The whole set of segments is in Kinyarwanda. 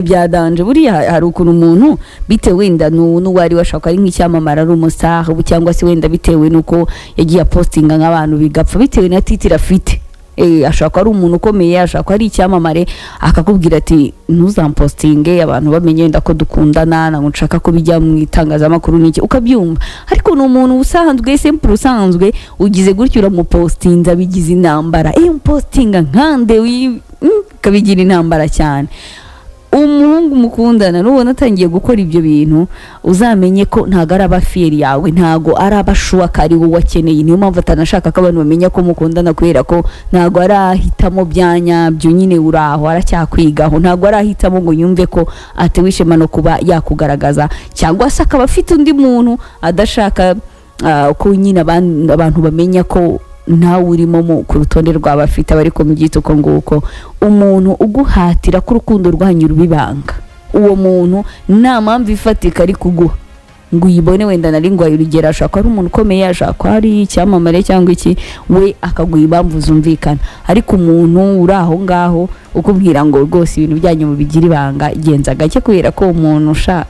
Bya danger. Buriya hari ukuntu umuntu, bitewe wenda n'uwo ari we, ashobora kuba ari nk'icyamamare, ari umustar, cyangwa se wenda bitewe n'uko yagiye apostinga nk'abantu bigapfa, bitewe na titre afite, ashobora kuba ari umuntu ukomeye, ashobora kuba ari icyamamare, akakubwira ati: "Ntuzampostinge abantu bamenye wenda ko dukundana, ntabwo nshaka ko bijya mu itangazamakuru," n'iki, ukabyumva. Ariko ni umuntu usanzwe, simple, usanzwe, ugize gutyo uramupostinza, bigize intambara. Iyo umupostinga nkande ukabigira intambara cyane. Umuhungu mukundana nubona atangiye gukora ibyo bintu, uzamenye ko ntabwo ari aba fier yawe, ntabwo ari aba sure ko ari wowe akeneye. Niyo mpamvu atanashaka ko abantu bamenya ko mukundana, kubera ko ntabwo arahitamo bya nyabyo. Nyine uraho aracyakwigaho, ntabwo arahitamo ngo yumve ko atewe ishema no kuba yakugaragaza, cyangwa se akaba afite undi muntu adashaka ko nyine abantu bamenya ko nawe urimo ku rutonde rw'abafite. Aba ariko mubyita uko nguko. Umuntu uguhatira ko urukundo rwanyu ruba ibanga, uwo muntu nta mpamvu ifatika ari kuguha ngo uyibone. Wenda nari ngo urugero, ashobora kuba ari umuntu ukomeye, ashobora kuba ari icyamamare cyangwa iki, we akaguha impamvu zumvikana. Ariko umuntu uri aho ngaho ukubwira ngo rwose ibintu byanyu mubigire ibanga, genza gake, kubera ko umuntu usha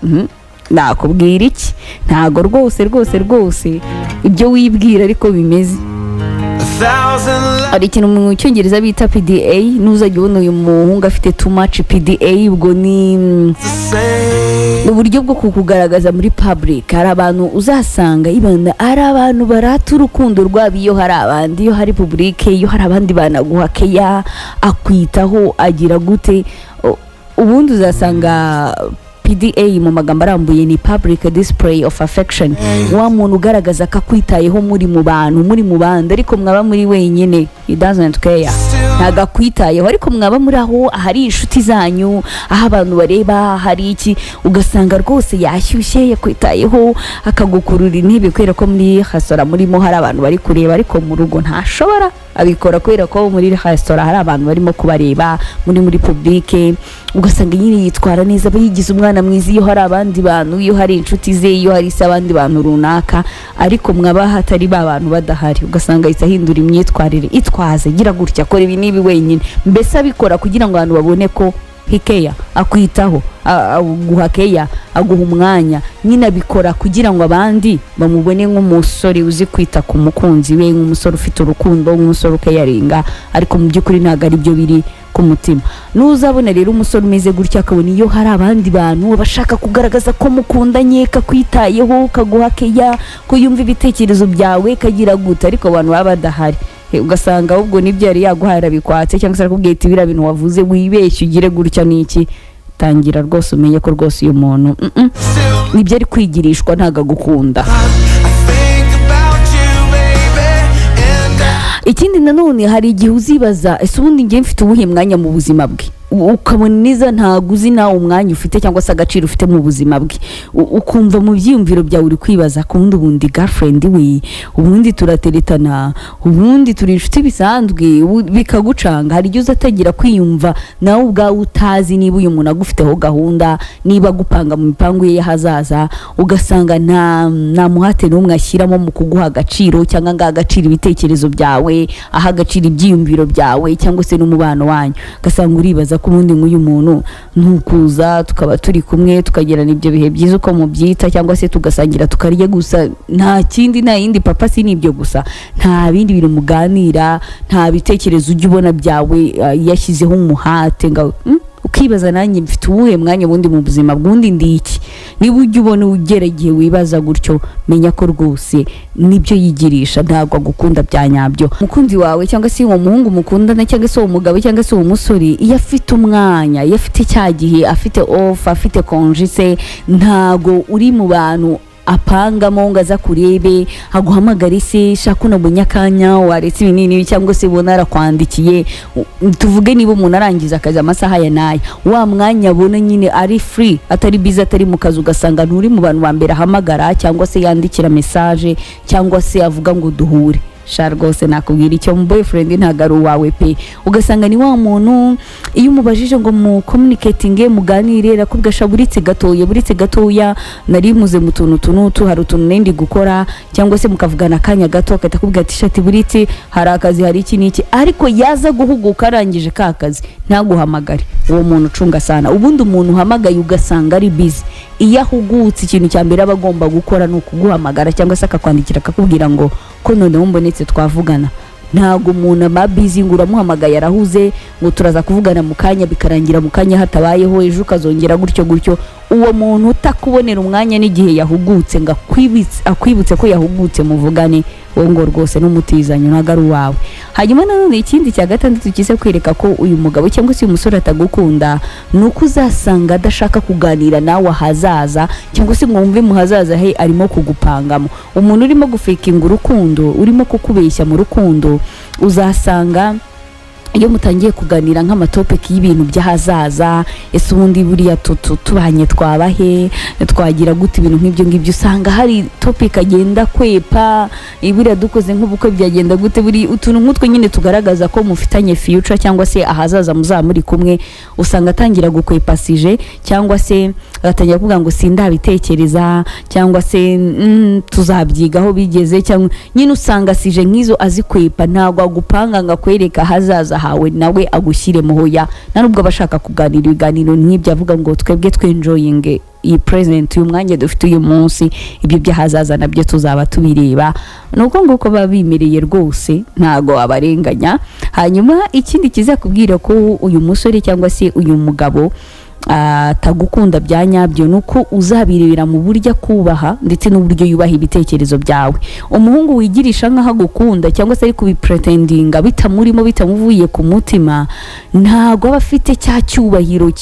nakubwira iki, ntago rwose rwose rwose ibyo wibwira ariko bimeze. A thousand Hari ikintu mu Cyongereza bita PDA. Ntuzajya ubona uyu muhungu afite too much PDA, ubwo ni the same. uburyo bwo kukugaragaza muri public. Hari abantu uzasanga ibanda ari abantu barata urukundo rwabo iyo hari abandi, iyo hari public, iyo hari abandi banaguha keya, akwitaho, agira gute. Ubundi uzasanga PDA mu magambo arambuye ni public display of affection, wa muntu ugaragaza ko akwitayeho muri mu bantu, muri mu bandi, ariko mwaba muri wenyine he doesn't care, ntabwo akwitayeho. Ariko mwaba muri aho ahari inshuti zanyu, aho abantu bareba, hari iki, ugasanga rwose yashyushye, yakwitayeho, akagukurura intebe kubera ko muri resitora murimo hari abantu bari kureba, ariko mu rugo ntashobora. Abikora kubera ko muri resitora hari abantu barimo kubareba, muri public, ugasanga nyine yitwara neza, aba yigize umwana mwiza iyo hari abandi bantu, iyo hari inshuti ze, iyo hari se abandi bantu runaka. Ariko mwaba hatari ba bantu badahari, ugasanga ahita ahindura imyitwarire, itwaze, gira gutya, akora ibi n'ibi wenyine. Mbese abikora kugira ngo abantu babone ko he care, akwitaho, aguha keya, aguha umwanya. Nyine abikora kugira ngo abandi bamubone nk'umusore uzi kwita ku mukunzi we, nk'umusore ufite urukundo, nk'umusore ucaringa, ariko mu by'ukuri ntabwo ari byo biri ku mutima. Nuzabona rero umusore umeze gutya, akabona iyo hari abandi bantu bashaka kugaragaza ko mukundanye, kakwitayeho, kaguha keya, ko yumva ibitekerezo byawe, kagira gute, ariko abantu baba badahari, ugasanga ahubwo nibyo yari yaguhaye arabikwatse, cyangwa se arakubwiye ati: "Biriya bintu wavuze wibeshye, ugire gutya n'iki," tangira rwose umenye ko rwose uyu muntu nibyo ari kwigirishwa, ntabwo agukunda. I think about you, baby, and I Ikindi nanone, hari igihe uzibaza: ese ubundi ngiye mfite uwuhe mwanya mu buzima bwe? Ukabona neza ntabwo uzi nawe umwanya ufite cyangwa se agaciro ufite mu buzima bwe. Ukumva mu byiyumviro byawe uri kwibaza ku wundi, ubundi girlfriend we, ubundi turateretana, ubundi turi inshuti bisanzwe, bikagucanga. Hari igihe uzatangira kwiyumva nawe ubwawe utazi niba uyu muntu agufiteho gahunda, niba agupanga mu mipangu ye y'ahazaza. Ugasanga nta muhate n'umwe ashyiramo mu kuguha agaciro, cyangwa ngo ahe agaciro ibitekerezo byawe, aha agaciro ibyiyumviro byawe, cyangwa se n'umubano wanyu. Ugasanga uribaza ko ubundi nk'uyu muntu ntukuza tukaba turi kumwe, tukagirana ibyo bihe byiza uko mubyita, cyangwa se tugasangira, tukarya gusa, nta kindi, nta yindi papa, si n'ibyo gusa, nta bindi bintu muganira, nta bitekerezo ujya ubona byawe yashyizeho umuhate ngo ukibaza: nanjye mfite uwuhe mwanya ubundi mu buzima bw'undi, ndi iki? Niba ujya ubona ugera igihe wibaza gutyo, menya ko rwose nibyo yigirisha, ntabwo agukunda bya nyabyo. Umukunzi wawe, cyangwa se uwo muhungu mukundana, cyangwa se uwo mugabo, cyangwa se uwo musore, iyo afite umwanya, iyo afite cya gihe, afite off, afite congé se, ntago uri mu bantu apangamo ngo aza kurebe, aguhamagare se: "Shaka unabonye akanya, waretse ibi n'ibi," cyangwa se ubona arakwandikiye. Tuvuge niba umuntu arangiza akazi amasaha aya n'aya, wa mwanya abona nyine ari free, atari busy, atari mu kazi, ugasanga nturi mu bantu ba mbere ahamagara, cyangwa se yandikira message, cyangwa se avuga ngo duhure. Sha, rwose nakubwira icyo, mu boyfriend ntabwo ari uwawe pe. Ugasanga ni wa muntu iyo umubajije ngo mu communicating, muganire, arakubwira: "Sha, buritse gatoya, buritse gatoya, nari muze mu tuntu tunutu, hari utuntu nindi gukora." Cyangwa se mukavugana akanya gato, agahita akubwira ati: "Shati, buritse, hari akazi, hari iki n'iki." Ariko yaza guhuguka arangije ka kazi, ntaguhamagare. Uwo muntu ucunga sana. Ubundi umuntu uhamagaye ugasanga ari busy, iyo ahugutse ikintu cya mbere aba agomba gukora ni ukuguhamagara cyangwa se akakwandikira, akakubwira ngo: "Ko noneho mbonetse, twavugana?" Ntabwo umuntu aba busy ngo uramuhamagaye arahuze, ngo turaza kuvugana mu kanya, bikarangira mu kanya hatabayeho, ejo ukazongera gutyo gutyo. Uwo muntu utakubonera umwanya n'igihe yahugutse ngo akwibutse ko yahugutse muvugane, wowe ngo rwose n'umutizanyo, ntabwo ari uwawe. Hanyuma nanone ikindi cya gatandatu kize kwereka ko uyu mugabo cyangwa se uyu musore atagukunda, ni uko uzasanga adashaka kuganira nawe ahazaza, cyangwa se ngo wumve mu hazaza he arimo kugupangamo. Umuntu urimo gufekinga urukundo, urimo kukubeshya mu rukundo, uzasanga iyo mutangiye kuganira nk'amatopic y'ibintu by'ahazaza, ese ubundi buriya tubanye twaba he, twagira gute, ibintu nk'ibyo ngibyo, usanga hari topic agenda kwepa. Buriya dukoze nk'ubukwe byagenda gute, buri utuntu nk'utwo nyine tugaragaza ko mufitanye future cyangwa se ahazaza muzaba muri kumwe, usanga atangira gukwepa sujet, cyangwa se agatangira kuvuga ngo sindabitekereza, cyangwa se tuzabyigaho bigeze, cyangwa nyine usanga sujet nk'izo azikwepa. Ntabwo agupanga ngo akwereke ahazaza hawe nawe agushyire mu hoya. Nta nubwo aba ashaka kuganira ibiganiro nk'ibyo, avuga ngo twebwe twenjoyinge iyi present, uyu mwanya dufite uyu munsi, ibyo by'ahazaza nabyo tuzaba tubireba. Ni uko nguko baba bimereye rwose, ntabwo abarenganya. Hanyuma ikindi kizakubwira ko uyu musore cyangwa se uyu mugabo atagukunda bya nyabyo, ni uko uzabirebera mu buryo akubaha ndetse n'uburyo yubaha ibitekerezo byawe. Umuhungu wigirisha nk'aho agukunda cyangwa se ari kubipretendinga bitamurimo, bitamuvuye ku mutima, ntabwo aba afite cya cyubahiro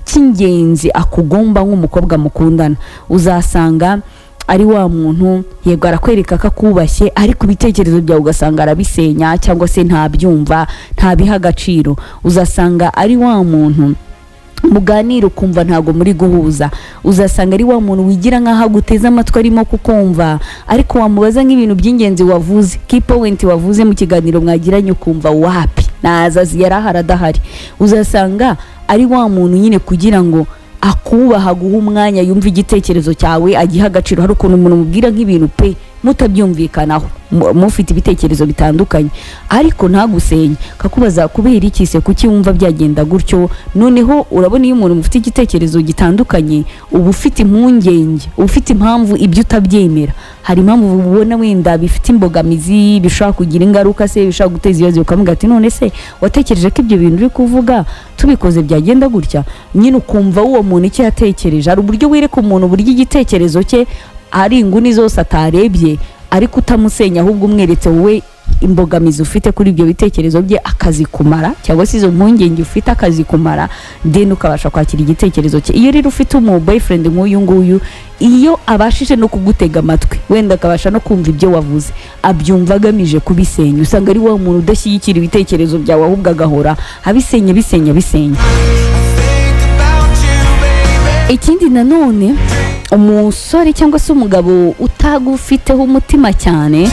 cy'ingenzi akugomba nk'umukobwa mukundana. Uzasanga ari wa muntu, yego arakwereka ko akubashye, ariko ibitekerezo byawe ugasanga arabisenya, cyangwa se ntabyumva, ntabiha agaciro. Uzasanga ari wa muntu muganira ukumva ntabwo muri guhuza. Uzasanga ari wa muntu wigira nk'aho aguteze amatwi, arimo kukumva, ariko wamubaza nk'ibintu by'ingenzi wavuze, key point wavuze mu kiganiro mwagiranye, ukumva wapi, naza yari ahari adahari. Uzasanga ari wa muntu nyine kugira ngo akubaha, guha umwanya yumva igitekerezo cyawe, agiha agaciro. Hari ukuntu umuntu umubwira nk'ibintu pe mutabyumvikanaho, mufite ibitekerezo bitandukanye, ariko ntagusenye, akakubaza: "Kubera iki se? Kuki wumva byagenda gutyo?" Noneho urabona, iyo umuntu mufite igitekerezo gitandukanye, uba ufite impungenge, uba ufite impamvu ibyo utabyemera. Hari impamvu ubona wenda bifite imbogamizi, bishobora kugira ingaruka se, bishobora guteza ibibazo. Ukavuga ati: "None se watekereje ko ibyo bintu uri kuvuga tubikoze byagenda gutya?" Nyine ukumva uwo muntu icyo yatekereje. Hari uburyo wereka umuntu uburyo igitekerezo cye ari inguni zose atarebye, ariko utamusenya, ahubwo umweretse wowe imbogamizi ufite kuri ibyo bitekerezo bye akazikumara, cyangwa se izo mpungenge ufite akazikumara, then ukabasha kwakira igitekerezo cye. Iyo rero ufite umu boyfriend nk'uyu nguyu, iyo abashije no kugutega amatwi, wenda akabasha no kumva ibyo wavuze, abyumva agamije kubisenya. Usanga ari wa muntu udashyigikira ibitekerezo byawe, ahubwo agahora abisenya, bisenya, bisenya. Think about you, baby. Ikindi nanone, umusore cyangwa se umugabo utagufiteho umutima cyane,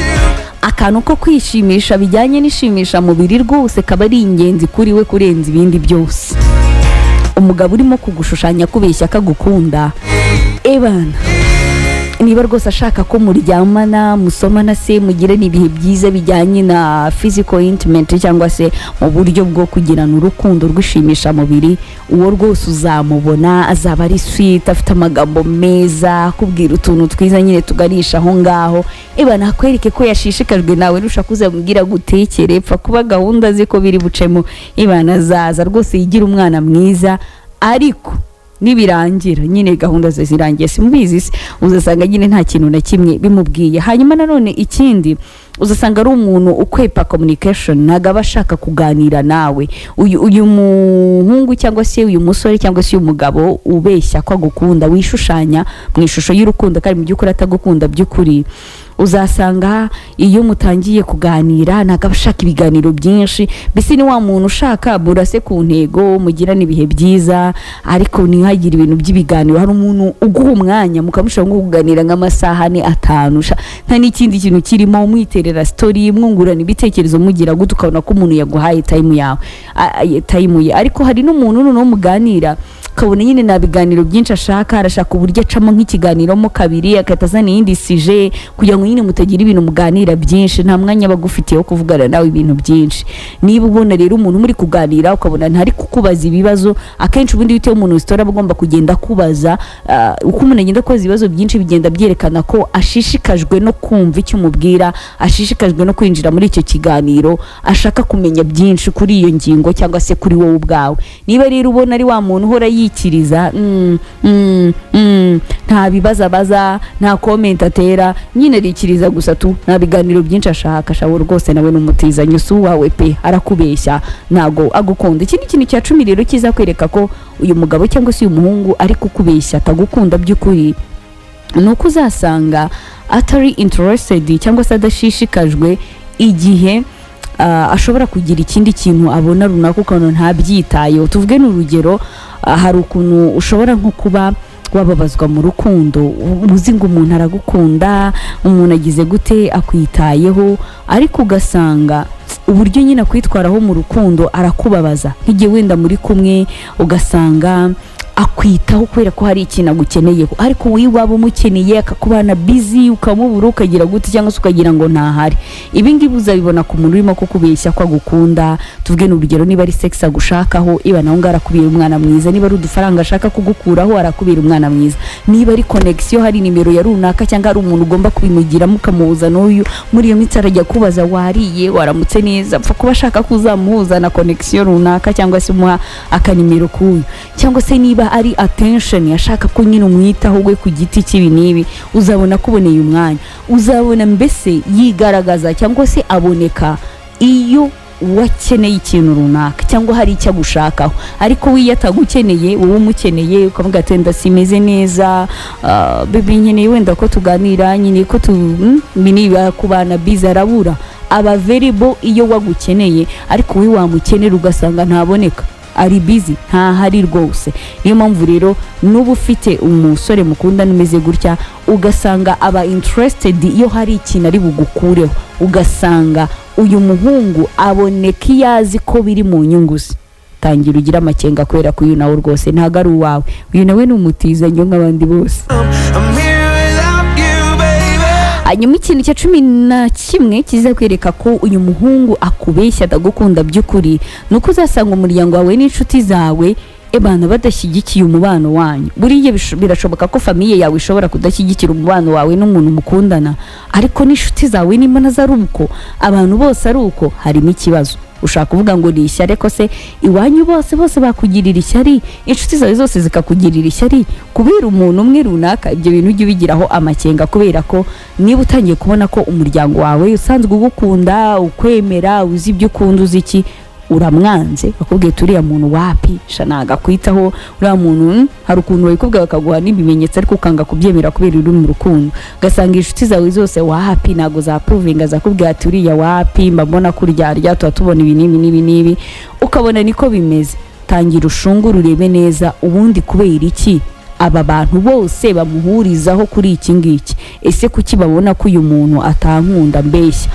akantu ko kwishimisha bijyanye n'ishimisha mubiri rwose kaba ari ingenzi kuri we kurenza ibindi byose. Umugabo urimo kugushushanya akubeshya ko agukunda, ebana, niba rwose ashaka ko muryamana, musomana se, mugirane ibihe byiza bijyanye na physical intimate, cyangwa se mu buryo bwo kugirana urukundo rw'ishimisha mubiri, uwo rwose uzamubona azaba ari sweet, afite amagambo meza, akubwira utuntu twiza nyine tuganisha aho ngaho. Eba nakwereke ko yashishikajwe nawe. Nushaka uzamubwira gutekere, pfa kuba gahunda ze ko biri bucemo, ibana azaza rwose yigira umwana mwiza. Ariko nibirangira nyine gahunda ze zirangiye, simubizi se, uzasanga nyine nta kintu na kimwe bimubwiye. Hanyuma nanone ikindi, uzasanga ari umuntu ukwepa communication, ntabwo aba ashaka kuganira nawe. Uyu muhungu cyangwa se uyu musore cyangwa se uyu mugabo ubeshya ko agukunda, wishushanya mu ishusho y'urukundo kandi mu by'ukuri atagukunda by'ukuri. Uzasanga iyo mutangiye kuganira ntabwo aba ashaka ibiganiro byinshi. Mbese ni wa muntu ushaka burase ku ntego, mugirane ibihe byiza, ariko ntihagire ibintu by'ibiganiro. Hari umuntu uguha umwanya mukamushobora nko kuganira nk'amasaha 4, 5, nta n'ikindi kintu kirimo, mwiterera story, mwungurana ibitekerezo, mugira gute, ukabona ko umuntu yaguhaye time yawe, time ye. Ariko hari n'umuntu noneho muganira ukabona nyine nta biganiro byinshi ashaka, arashaka uburyo acamo nk'ikiganiro mo kabiri, agahita azana iyindi sujet kugira ngo nyine mutagira ibintu muganira byinshi. Nta mwanya aba agufitiye wo kuvugana nawe ibintu byinshi. Niba ubona rero umuntu muri kuganira ukabona ntari kukubaza ibibazo, akenshi ubundi iyo uteye umuntu story aba agomba kugenda akubaza. Uko umuntu agenda akubaza ibibazo byinshi, bigenda byerekana ko ashishikajwe no kumva icyo umubwira, ashishikajwe no kwinjira muri icyo kiganiro, ashaka kumenya byinshi kuri iyo ngingo cyangwa se kuri wowe ubwawe. Niba rero ubona ari wa muntu uhora yikiriza, nta bibazo abaza, nta comment atera, nyine arikiriza gusa tu, nta biganiro byinshi ashaka, ashobora rwose nawe ni umutizanyo, si uwawe pe, arakubeshya, ntago agukunda. Ikindi kintu cya 10 rero kiza kwereka ko uyu mugabo cyangwa se uyu muhungu ari kukubeshya, atagukunda by'ukuri, ni uko uzasanga atari interested cyangwa se adashishikajwe igihe ashobora kugira ikindi kintu abona runaka, ukabona ntabyitayeho. Tuvuge ni urugero, hari ukuntu ushobora nko kuba wababazwa mu rukundo, uzi ngo umuntu aragukunda, umuntu agize gute, akwitayeho, ariko ugasanga uburyo nyine akwitwaraho mu rukundo arakubabaza. Nk'igihe wenda muri kumwe ugasanga akwitaho kubera ko hari ikintu agukeneyeho, ariko wowe waba umukeneye akakubana busy, ukamubura, ukagira gute, cyangwa se ukagira ngo ntahari. Ibi ngibi uzabibona ku muntu urimo kukubeshya ko agukunda. Tuvuge ni urugero, niba ari sex agushakaho, iba nawe ngaho arakubera umwana mwiza. Niba ari udufaranga ashaka kugukuraho, arakubera umwana mwiza. Niba ari connection, hari nimero ya runaka cyangwa hari umuntu ugomba kubimugiramo ukamuhuza n'uyu, muri iyo minsi arajya kubaza wariye, waramutse neza, apfa kuba ashaka ko uzamuhuza na connection runaka cyangwa se umuha akanimero k'uyu. Cyangwa se niba ari attention, ashaka ko nyine umwitaho we ku giti cy'ibi n'ibi, uzabona kuboneye umwanya. Uzabona mbese yigaragaza cyangwa se aboneka iyo wakeneye ikintu runaka cyangwa hari icyo agushakaho. Ariko we iyo atagukeneye, wowe umukeneye ukavuga ati wenda simeze neza, baby, nkeneye wenda ko tuganira, nkeneye ko tu ibi n'ibi, kubana biza, arabura, aba available iyo wagukeneye. Ariko wowe wamukenera ugasanga ntaboneka, ari busy, ntahari rwose. Niyo mpamvu rero nuba ufite umusore mukundana umeze gutya, ugasanga aba interested iyo hari ikintu ari bugukureho, ugasanga uyu muhungu aboneka iyo azi ko biri mu nyungu ze, tangira ugire amakenga, kubera ko uyu nawe rwose ntabwo ari uwawe. Uyu nawe ni umutizanyo nk'abandi bose. I'm here without you, baby. Hanyuma ikintu cya 11 kiza kwereka ko uyu muhungu akubeshya, atagukunda by'ukuri, ni uko uzasanga umuryango wawe n'inshuti zawe ebana badashyigikiye umubano wanyu. Buriya birashoboka ko famille yawe ishobora kudashyigikira umubano wawe n'umuntu mukundana, ariko n'inshuti zawe nimba nazo ari uko, abantu bose ari uko, harimo ikibazo. Ushaka kuvuga ngo ni ishyari, ariko se iwanyu bose bose bakugirira ishyari, inshuti zawe zose zikakugirira ishyari kubera umuntu umwe runaka? Ibyo bintu ujye ubigiraho amakenga, kubera ko niba utangiye kubona ko umuryango wawe usanzwe ugukunda, ukwemera, uzi ibyo ukunda, uzi iki, uramwanze, bakubwiye uriya muntu wapi sha, ntago akwitaho uriya muntu. Hari ukuntu babikubwira bakaguha n'ibimenyetso, ariko ukanga kubyemera kubera uri mu rukundo. Ugasanga inshuti zawe zose wapi, ntago zapuvinga, zakubwira ati uriya wapi, mba mbona ko uryarya, tuba tubona ibi n'ibi n'ibi n'ibi, ukabona niko bimeze. Tangira ushungure, urebe neza ubundi kubera iki aba bantu bose bamuhurizaho kuri iki ngiki. Ese kuki babona ko uyu muntu atankunda, mbeshya?